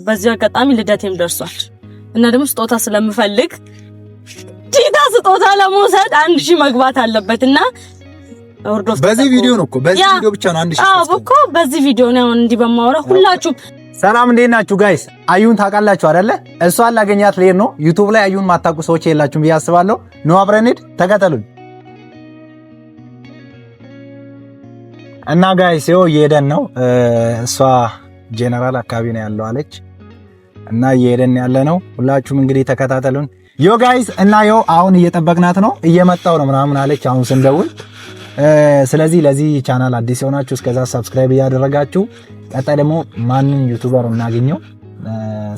በዚሁ አጋጣሚ ልደቴም ደርሷል እና ደግሞ ስጦታ ስለምፈልግ ጂታ ስጦታ ለመውሰድ 1000 መግባት አለበት እና በዚህ ቪዲዮ ነው እኮ፣ በዚህ ቪዲዮ ብቻ ነው 1000። አዎ እኮ በዚህ ቪዲዮ ነው አሁን እንዲህ በማወራ። ሁላችሁም ሰላም፣ እንዴት ናችሁ guys? አዩን ታውቃላችሁ አይደለ? እሷን ላገኛት ልሄድ ነው። YouTube ላይ አዩን ማታውቁ ሰዎች የላችሁም ብዬ አስባለሁ። ኑ አብረን እንሂድ፣ ተከተሉኝ። እና guys ይኸው እየሄደን ነው። እሷ ጄነራል አካባቢ ነው ያለው አለች እና እየሄደን ያለ ነው። ሁላችሁም እንግዲህ ተከታተሉን። Yo guys፣ እና yo አሁን እየጠበቅናት ነው፣ እየመጣው ነው ምናምን አለች አሁን ስንደውል። ስለዚህ ለዚህ ቻናል አዲስ የሆናችሁ እስከዛ subscribe እያደረጋችሁ፣ ቀጣይ ደግሞ ማንን YouTuber እናገኘው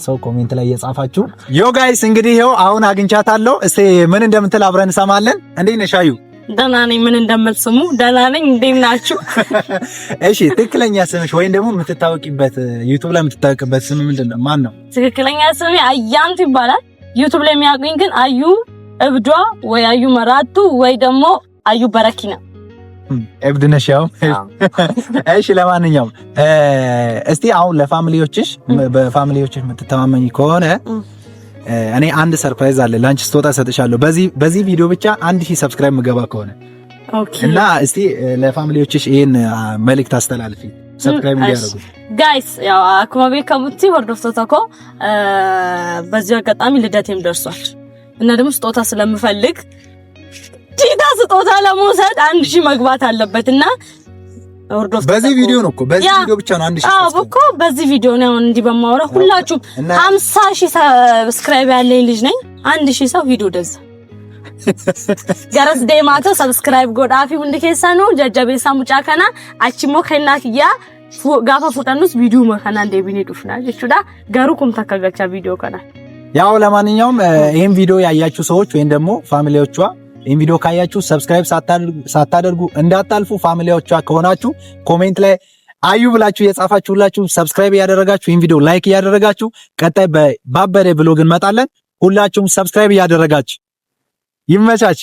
ሰው comment ላይ እየጻፋችሁ። Yo guys፣ እንግዲህ ይኸው አሁን አግኝቻታለሁ። እስቲ ምን እንደምትል አብረን እንሰማለን። እንዴት ነሽ አዩ? ደህና ነኝ። ምን እንደምል ስሙ። ደህና ነኝ። እንዴት ናችሁ? እሺ፣ ትክክለኛ ስምሽ ወይም ደግሞ የምትታወቂበት፣ YouTube ላይ የምትታወቂበት ስም ምንድን ነው? ማን ነው? ትክክለኛ ስሜ አያንቱ ይባላል። YouTube ላይ የሚያውቁኝ ግን አዩ እብዷ ወይ አዩ መራቱ ወይ ደግሞ አዩ በረኪና። እብድ ነሽ ያው። እሺ፣ ለማንኛውም እስቲ አሁን ለ family ዎችሽ፣ በ family ዎችሽ የምትተማመኝ ከሆነ እኔ አንድ surprise አለ፣ ላንቺ ስጦታ እሰጥሻለሁ። በዚህ ቪዲዮ ብቻ 1000 subscribe ምገባ ከሆነ እና እስቲ ለ family ዎችሽ ይሄን መልእክት አስተላልፊ፣ subscribe እንዲያደርጉ። Guys፣ ያው akkuma beekamutti hordoftoota koo፣ በዚሁ አጋጣሚ ልደቴም ደርሷል እና ደግሞ ስጦታ ስለምፈልግ ጂታ ስጦታ ለመውሰድ 1000 መግባት አለበት እና በዚህ ቪዲዮ ነው እኮ፣ በዚህ ቪዲዮ ብቻ ነው 1000። አዎ እኮ በዚህ ቪዲዮ ነው አሁን እንዲህ በማወራ። ሁላችሁም 50,000 subscribe ያለኝ ልጅ ነኝ። 1000 ሰው ሂዶ ደዛ garas deemaata subscribe godhaafi hundi keessanuu jajjabeessaa mucaa kana. Achimmoo kennaa kiyyaa gaafa fudhannus viidiyoo kanaan deebinee dhufna jechuudha. Garuu kum takka galchaa viidiyoo kana. ያው ለማንኛውም ይሄን ቪዲዮ ያያችሁ ሰዎች ወይም ደግሞ family ዎቿ ይሄን ቪዲዮ ካያችሁ subscribe ሳታደርጉ እንዳታልፉ። Family ዎቿ ከሆናችሁ comment ላይ አዩ ብላችሁ የጻፋችሁላችሁ subscribe እያደረጋችሁ፣ ይሄን ቪዲዮ like እያደረጋችሁ፣ ቀጣይ በባበደ vlog እንመጣለን። ሁላችሁም subscribe እያደረጋችሁ ይመቻች።